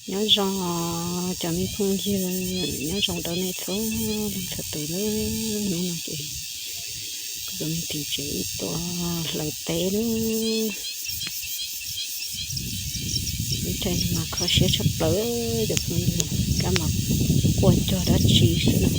Nyob zoo cov me phooj ywg, nyob zoo rau nej txhua leej txhua tus nawb. Hnub no ces kuv tus me txiv tsev ib tuam hlawv teb nawb. Ib teg mas kho siab tshaj plaws cov phooj ywg, kab mas quaj cuag dab tsi xwb na.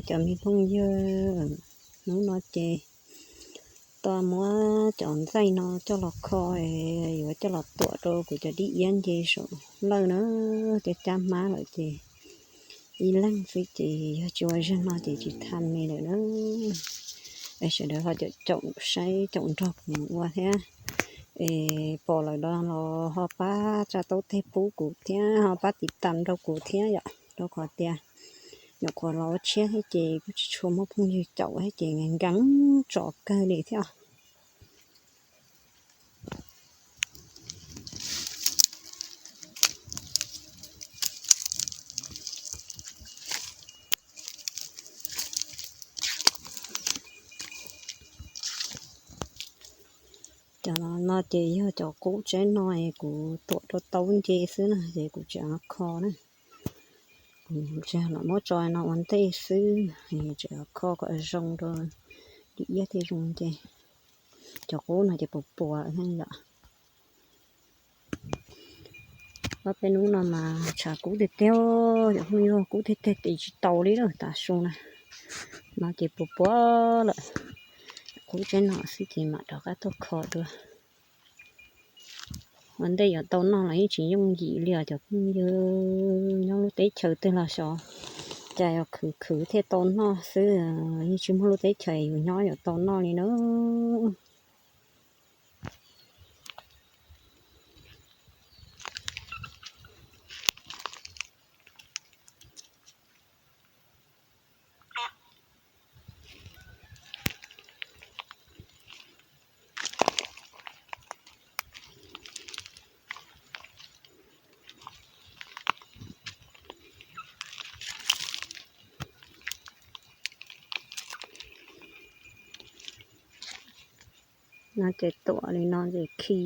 Cov me phooj ywg, hnub no ces tuaj muab cov ntxaij no coj los kho, yuav coj los tuam rau kuv cov dib iab nce saum lawj na. Cov cab hmab lawm ces ib leeg xwb ces yog tsis ua zeeg no ces tsis tham me lawm na. Es sawv daws ho caum caum saib caum nrog kuv mus ua thiab. Es pom lawm los ho pab tsa taub teg pub kuv thiab, ho pab tiv tam rau kuv thiab yom, rau qhov tias nyuam qhuav los ua tshiab thiab ces kuj tsis tshua muaj phooj ywg caum thiab ces nkees tso kawg li thiab. Cov no ces yog cov qub tsaib no es kuv tuam rau taub nce xwb na ces kuv tseem kho na. Kuv tseem los muab tso no ua ntej xwb, tseem kho kom zoo rau dib iab thiaj zoo nce. Cov qub no ces puas puas thiab yom. Ob peb hnub no mas tshav kub tiag tiag, cov phooj ywg, kub tiag tiag tis tsis tau li lawm tav su na. No ces puas puas lawm. Qub tsaib no xwb ces mam rov qab tuaj kho dua. Ua ntej yuav tau noj los yeej tsis yooj yim li os cov phooj ywg. Nyob lub teb chaws twg los xyov cas yog khwv khwv thiaj tau noj xwb, yeej tsis muaj lub teb chaws yus nyob yuav tau noj li na. No ces tuam li no ces khi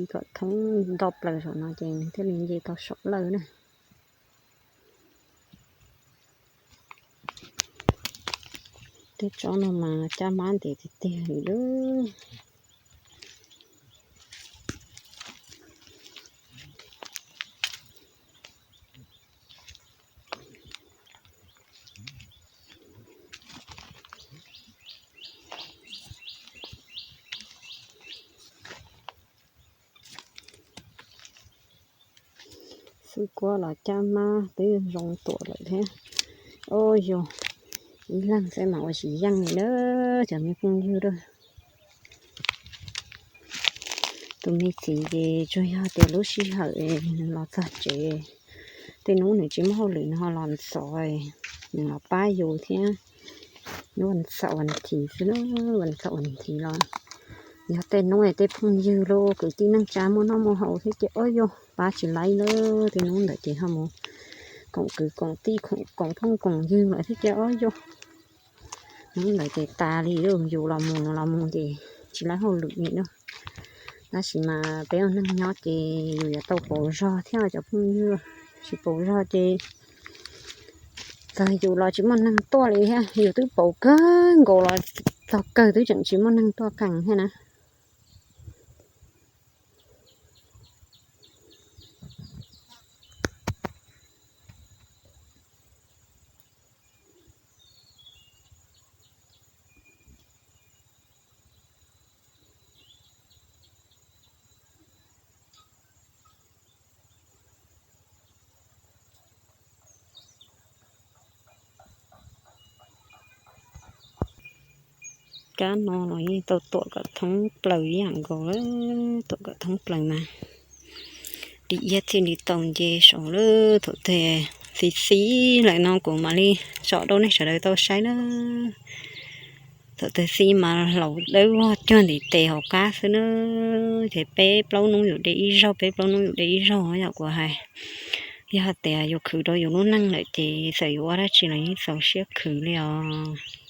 kom thoob nto plaws saum no ces nws thiaj li nce tau saum lawj na. Tej tsob no mas cab mab ntev tiag tiag li lawm. Xwb kuab los cab mab twb zoo tuam lawm thiab. Ua yog ib leeg xwb mas ua tsis yeej li na cov me phooj ywg a. Tus me txiv ces tsuas yog tias lub sij hawm nws los txog tsev, tej hnub nws tsis muaj hauj lwm nws ho los ntxov, nws los pab yus thiab. Lub vas xaum vas thiv xwb, lub vas xaum vas thiv los yog tej hnub tej phooj ywg los kwv tij neej tsa muaj noj muaj haus thiab ces ua yog pab tsis laib lawm. Tej hnub ntawd ces ho mus koom kwv koom tij koom phooj koom ywg lawm thiab ces ua yog hnub ntawd ces tas li, yus los mus nws los mus ces tsis laib hauj lwm li na. Tab sis mas peb ua neeg nyob ces yus yuav tau pauv zog thiab cov phooj ywg, tsis pauv zog ces txog yus los tsis muaj neeg tuaj li thiab, yus twb pauv kawg nkaus los txog kawg twb tseem tsis muaj neeg tuaj qees thiab na. Kab no los yeej tau tuam kom thoob plaws ib yam nkaus lawm, tuam kom thoob plaws mas dim iab thiaj li tau nce saud lawm. Thaum twg xiv xiv lawm no kuv mam li tsom rau nej sawv daws tau saib na. Thaum twg xiv mas hlaus dawb vog cuag ntiv tes hauv qab xwb na. Ces peb plaub hnub yus de ib zaug, peb plaub hnub yus de ib zaug yom kuv hais. Yog hais tias yus khwv rau yus lub neej lawm ces txawm yus ua dab tsi los yeej txaus siab khwv li os.